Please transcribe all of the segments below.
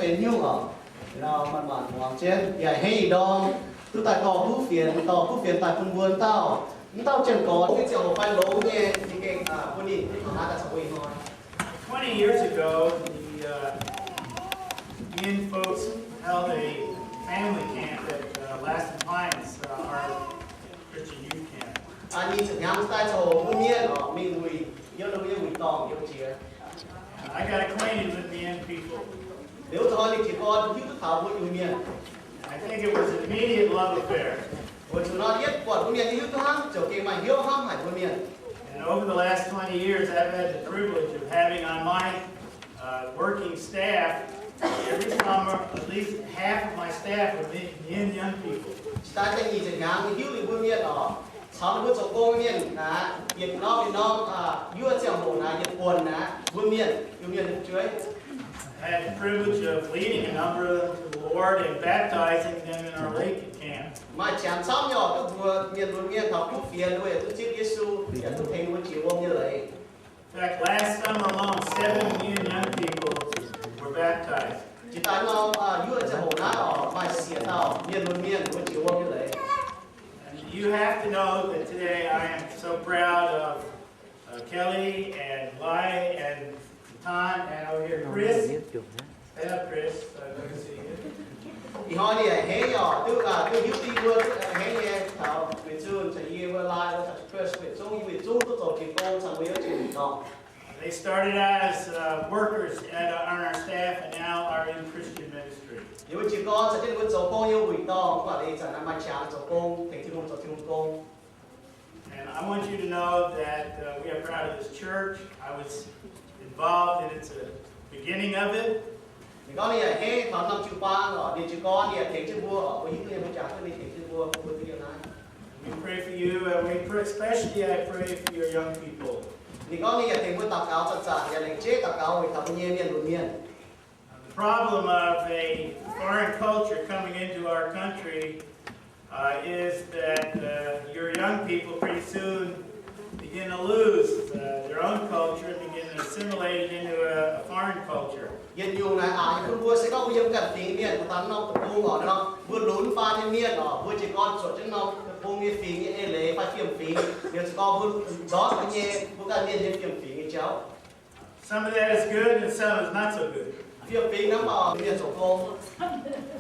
Benx nyungc oc, nor manc-manc muangx jienv yaac hei ndorm duqv daaih dorh kuv fienx, dorh kuv fienx daaih bun mbuo dauh, m'dauh janx-gorx nyei ziangh hoc fai longx nyei, yie gengh bun ninh taux naaiv daaih caux mbuo ih hnoi. Twenty years ago, the uh, Mien folks held a family camp at uh, Lassen Pines, uh, our Christian youth camp. Nyic ziepc hnyangx daaih coux mbuo Mienh oc mingh wuic yiem ninh mbuo nyei wuic dorngh yiem jiex. I got acquainted with Mien people. Liuz zuqc hnoi ninh jiez gorn hiuv duqv taux mbuo Iu-Mienh. I think it was an immediate love affair. Weic zuqc nor yietv buatc mbuo Mienh hiuv duqv hnangv, ziouc gengh maaih hnyouv hnamv haic mbuo Mienh. And over the last twenty years, I've had the privilege of having on my uh, working staff, every summer, at least half of my staff would be Mien young people. Daaih deix nyic ziepc hnyangx hiuv liuz mbuo Mienh oc, caux ninh mbuo zoux gong mienh naaic, yietc norm yietc norm, yuov ziangh hoc naaic yietc buonc naaic mbuo Mienh, Iu-Mienh nyei fu'jueiv. I had the privilege of leading a number of them to the Lord and baptizing them in our Lakin camp. Maaih qangx camv nyei oc, duqv mbuo Mienh lunx mienh taux kuv fienx, weic duqv zipv Yesu yaac duqv tengx mbuo jiex wuom nyei leiz. In fact, last summer alone, seven Mien young people were baptized. Jiex daaih norm yuov ziangh hoc naaiv oc, maaih siec dauh Mienh lunx mienh mbuo jiex wuom nyei leiz. And you have to know that today I am so proud of uh, Kelly and Lai and Tan and over here Chris. Stand up, Chris. So good to see you. Ih hnoi ninh hengx oc, duqv duqv hiuv duqv mbuo duqv hengx nyei taux Win Zun caux yie mbuo Lai, caux Chris, Win Zung, Win Zung duqv zoux jiex gong caux mbuo yiem jiex wuic dorngh. They started out as uh, workers at, uh, on our staff and now are in Christian ministry. Yiem wuic jiex gorn caux jienv ninh mbuo zoux gong yiem wuic dorngh, mv baac ih zanc maaih qangx zoux gong tengx Tin-Hungh zoux Tin-Hungh gong. And I want you to know that uh, we are proud of this church. I was involved in its uh, beginning of it. Ninh gorngv ninh yaac hengx taux norm jiu-baang oc, ninh jiez gorn ninh yaac tengx jienv mbuo oc, mbuo hiuv duqv nyei, mbuo jangx duqv ninh tengx jienv mbuo, mbuo duqv yiem naaiv. We pray for you, and we pray, especially I pray for your young people. Ninh gorngv ninh yaac tengx mbuo daux gaux zanc-zanc, yaac lengc jeiv daux gaux weic taux mbuo nyei mienh lunx mienh. The problem of a foreign culture coming into our country uh, is that uh, your young people pretty soon begin to lose uh, their own culture and begin to assimilate it into a, a foreign culture. Yietc nyungc naaic aqc, bun mbuo se gorngv mbuo yiem ganh fingx mienh, mbuo daaih norm deic-bung oc, nor mbuo lunx faan nyei mienh oc, mbuo jiez gorn zuotc jienv norm deic-bung nyei fingx nyei eix leiz fai fiem-fingx, liuz ziouc gorngv mbuo ndortv mbuo nyei, mbuo ganh mienh nyei fiem-fingx nyei jauv. Some of that is good and some is not so good. Fiem-fingx hnangv mienh zoux gong.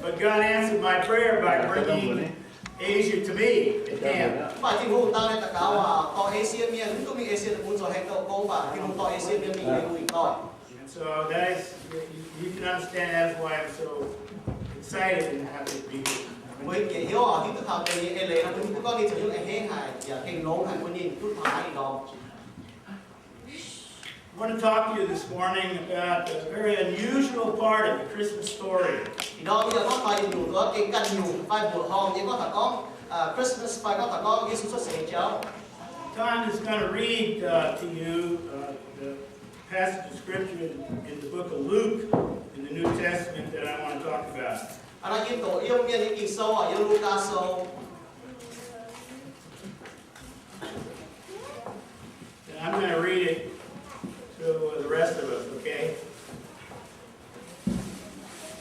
But God answered my prayer by bringing Asia to me at camp. Mv baac Tin-Hungh dau ninh daux gaux aac, dorh Esie mienh, mv duqv mingh Esie deic-bung zoux haaix dauh gong, mv baac Tin-Hungh dorh Esie mienh mingh yiem wuic dorngh. And so that is, you can understand that is why I'm so excited and happy to be here. Mbuo hiuv duqv taux deix nyei eix leiz nor, mbuo hiuv duqv gorngv ninh zoux nyungc a'hneiv haic yaac gengh longx haic bun ninh duqv taux naaiv ih ndorm. I want to talk to you this morning about a very unusual part of the Christmas story. Ih ndorm yie gorngv taux yietc nyungc gengh ganh nyungc fai mbuoqc horngh nyei gorngv taux gorngv Christmas fai gorngv taux gorngv Yesu cuotv seix nyei jauv. Tom is going to read uh, to you uh, the passage of scripture in, in the book of Luke in the New Testament that I want to talk about. Hnangv naaiv yie doqc yiem Mienh nyei Ging-Sou, yiem Lugaa Sou. And I'm going to read it to the rest of us, okay?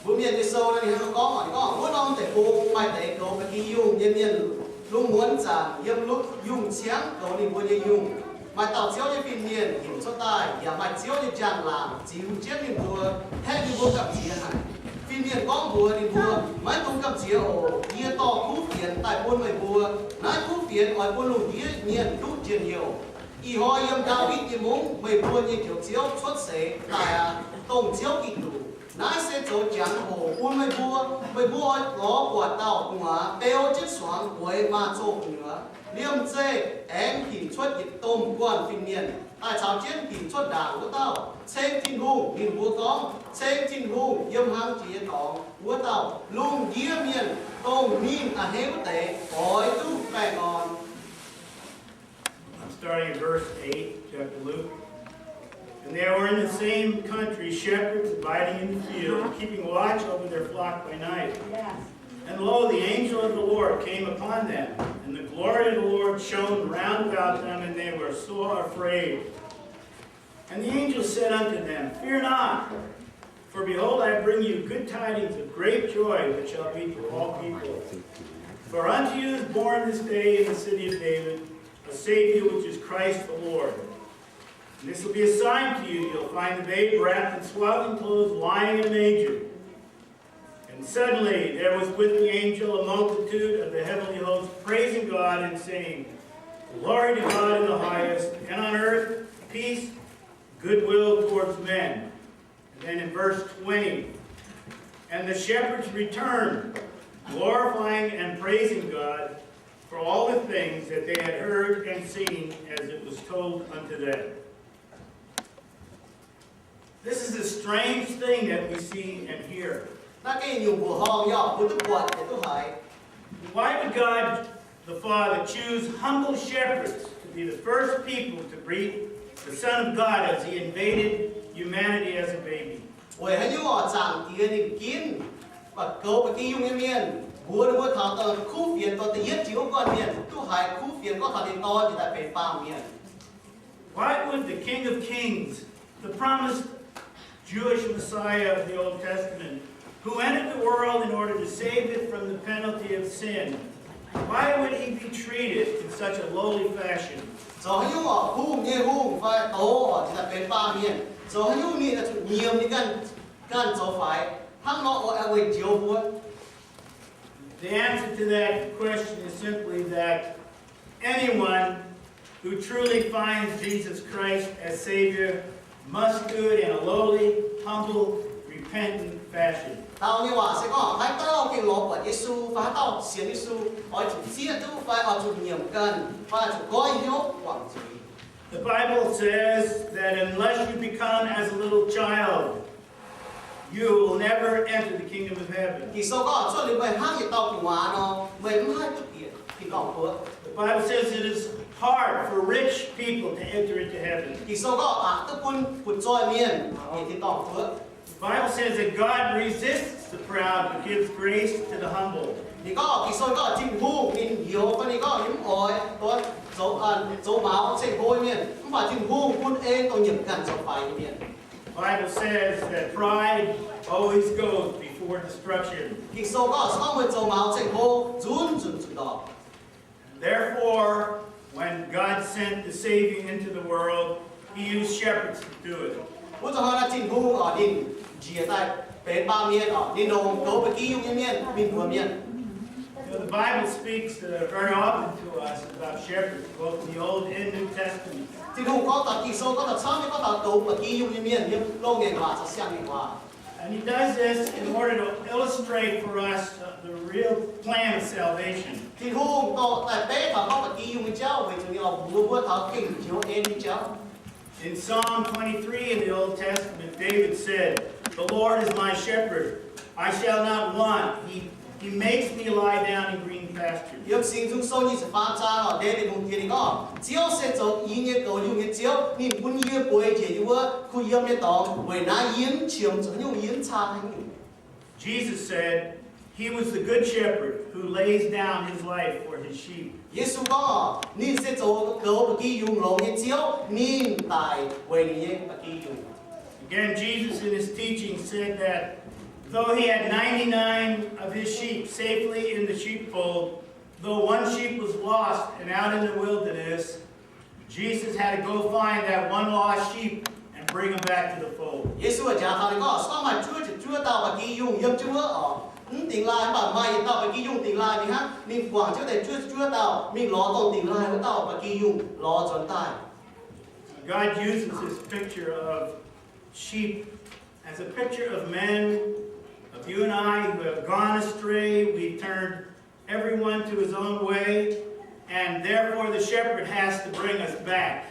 Mbuo Mienh nyei sou naaiv ninh hnangv nor gorngv, ninh gorngv, wuov norm deic-bung maaih deix goux ba'gi yungh nyei mienh lungh muonz zanc yiem yungh ciangv goux ninh mbuo nyei yungh. Maaih dauh Ziouv nyei fin-mienh hinc cuotv daaih, yaac maaih Ziouv nyei njang-laangc ziux jienv ninh mbuo, haeqv ninh mbuo gamh nziex haic. Fin-mienh gorngv mbuox ninh mbuo, maiv dungx gamh nziex oc. Yie dorh kuv fienx daaih bun meih mbuo. Naaiv kuv fienx oix bun lungh ndiev mienh duqv njien-youh. Ih hnoi yiem Ndaawitv nyei mungv meih mbuo nyei Njoux Ziouv cuotv seix daaih aqv, dongh Ziouv Giduc. Naaiv se zoux jangx-hoc bun meih mbuo. Meih mbuo oix lorz buatc dauh gu'nguaaz beu jienv suangx bueix maaz-zoh gu'nyuoz. Liemh zeih aengx hinc cuotv yietc domh guanh fin-mienh daaih caux jienv hinc cuotv ndaangc wuov dauh, ceng Tin-Hungh. Ninh mbuo gorngv, ceng Tin-Hungh yiem hlang jiex nyei dorngx wuov dauh. Lungh ndiev mienh dongh ninh a'hneiv wuov deix oix duqv baengh orn. I'm starting in verse eight, chapter Luke. And there were in the same country shepherds abiding in the field, keeping watch over their flock by night. And lo, the angel of the Lord came upon them, and the glory of the Lord shone round about them, and they were sore afraid. And the angel said unto them, Fear not, For behold, I bring you good tidings of great joy, which shall be to all people. For unto you is born this day in the city of David a Savior, which is Christ the Lord. And this will be a sign to you: you'll find the babe wrapped in swaddling clothes, lying in a manger. And suddenly there was with the angel a multitude of the heavenly host, praising God and saying, "Glory to God in the highest, and on earth peace, goodwill towards men." And then in verse twenty, "And the shepherds returned, glorifying and praising God for all the things that they had heard and seen as it was told unto them." This is a strange thing that we see and hear. Naaiv gengh nyungc mbuoqc horngh yaac mbuo duqv buatc yaac duqv haiz. Why would God the Father choose humble shepherds to be the first people to greet the Son of God as he invaded humanity as a baby? Weic haaix nyungc oc, Zaangc Diex ninh ginv ba'goux ba'gi yungh nyei mienh, mbuox ninh mbuo taux dongh kuv fienx, dongh da'yietv jiex wuov guanh mienh, duqv haiz kuv fienx gorngv taux ninh Dorn njiec daaih benx baamh mienh. Why would the King of Kings, the promised Jewish Messiah of the Old Testament, who entered the world in order to save it from the penalty of sin, why would he be treated in such a lowly fashion? Zoux haaix nyungc oc, hungh nyei hungh fai douz oc, njiec daaih benx baamh mienh, zoux haaix nyungc ninh oix zuqc nyiemc ninh ganh, ganh zoux faix hnangv nor oix weic njoux mbuo? The answer to that question is simply that anyone who truly finds Jesus Christ as Savior must do it in a lowly, humble, repentant fashion. Dau nyei waac se gorngv haaix dauh gengh lorz buatc Yesu fai haaix dauh sienx Yesu, oix zuqc zieqv duqv fai oix zuqc nyiemc ganh fai oix zuqc goiv hnyouv guangc zuiz. The Bible says that unless you become as a little child, you will never enter the kingdom of heaven. Ging-Sou gorngv cuotv liuz meih hnangv yietc dauh gu'nguaaz nor, meih mv haih duqv bieqc tin-dorngh guoqv. The Bible says it is hard for rich people to enter into heaven. Ging-Sou gorngv aqc duqv bun fu'zoih mienh bieqc tin-dorngh guoqv. The Bible says that God resists the proud but gives grace to the humble. Ninh gorngv, Ging-Sou gorngv Tin-Hungh ninh youx fai ninh gorngv ninh mv oix zoux, zoux maux ceng-hlo mienh, mv baac Tin-Hungh bun ei dongh nyiemc ganh zoux faix nyei mienh. Bible says that pride always goes before destruction. Ging-Sou gorngv se gorngv meih zoux maux ceng-hlo nzunc nzunc zuqc ndorpc. Therefore, when God sent the Savior into the world, he used shepherds to do it. Wuov zuqc hnoi naaiv Tin-Hungh oc ninh njiec daaih benx baamh mienh oc, ninh longc goux ba'gi yungh nyei mienh mingh mbuox mienh. You know, the Bible speaks uh, very often to us about shepherds, both in the Old and New Testaments. Tin-Hungh gorngv taux, Ging-Sou gorngv taux camv nyei gorngv taux goux ba'gi yungh nyei mienh yiem Loz-Ngaengc Waac caux Siang-Ngaengc Waac. And he does this in order to illustrate for us uh, the real plan of salvation. Tin-Hungh dorh daaih beiv taux gorngv ba'gi yungh nyei jauv weic zuqc ninh oix mbuox mbuo taux gengh njoux en nyei jauv. In Psalm twenty-three in the Old Testament, David said, "The Lord is my shepherd. I shall not want. He, he makes me lie down in green pastures." Yiem Singx Nzung Sou nyic ziepc faam zaang oc, Ndaawitv Hungh diex ninh gorngv, Ziouv se zoux yie nyei goux yungh nyei Ziouv. Ninh bun yie bueix njiec yiem wuov kuh yiem nyei dorngx. Weic naaiv yie mv qiemx zuqc haaix nyungc, yie mv caa haaix nyungc. Jesus said, "He was the good shepherd who lays down his life for his sheep." Yesu gorngv, ninh se zoux goux ba'gi yungh longx nyei Ziouv, ninh daic weic ninh nyei ba'gi yungh. Again, Jesus in his teaching said that though he had ninety-nine of his sheep safely in the sheepfold, though one sheep was lost and out in the wilderness, Jesus had to go find that one lost sheep and bring him back to the fold. Yesu a'njaax taux ninh gorngv, se gorngv maaih juov ziepc juov dauh ba'gi yungh yiem jienv wuov oc, mv dingx laaih, mv baac maaih yietc dauh ba'gi yungh dingx laaih mingh hnangv. Ninh guangc jienv deix juov ziepc juov dauh mingh lorz dongh dingx laaih wuov dauh ba'gi yungh lorz nzuonx daaih. God uses this picture of sheep as a picture of men, of you and I, who have gone astray. We've turned everyone to his own way, and therefore the shepherd has to bring us back.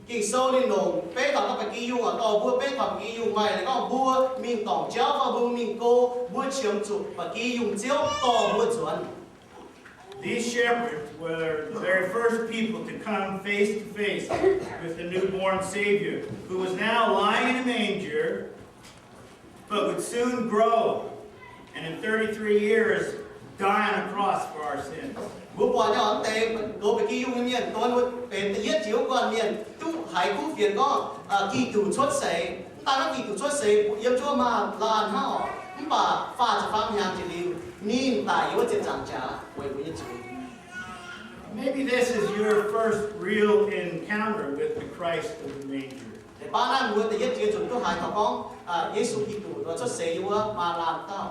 Ging-Sou ninh longc beiv taux gorngv ba'gi yungh oc, dorh mbuo beiv taux ba'gi yungh, maaih deix gorngv mbuo mingh dorngc jauv fai mbuo mingh go, mbuo qiemx zuqc ba'gi yungh Ziouv dorh mbuo nzuonx. These shepherds were the very first people to come face to face with the newborn Savior, who was now lying in a manger, but would soon grow, and in thirty-three years, die on a cross for our sins. Mbuo buatc nyei oc, mv deix goux ba'gi yungh nyei mienh, dongh wuov benx da'yietv jiex wuov guanh mienh, duqv haiz kuv fienx gorngv Giduc cuotv seix, Daaih naaiv Giduc cuotv seix yiem zuov maaz-laanh hnangv oc, mv baac faah ziepc faam hnyangx jiex liuz, ninh daic yiem wuov ziepc nzaangc jaax weic mbuo nyei zuiz. Maybe this is your first real encounter with the Christ of the manger. Leiz baav naaiv mbuo da'yietv jiex nzunc duqv haiz taux gorngv Yesu Giduc cuotv seix yiem wuov maaz-laanh dauh.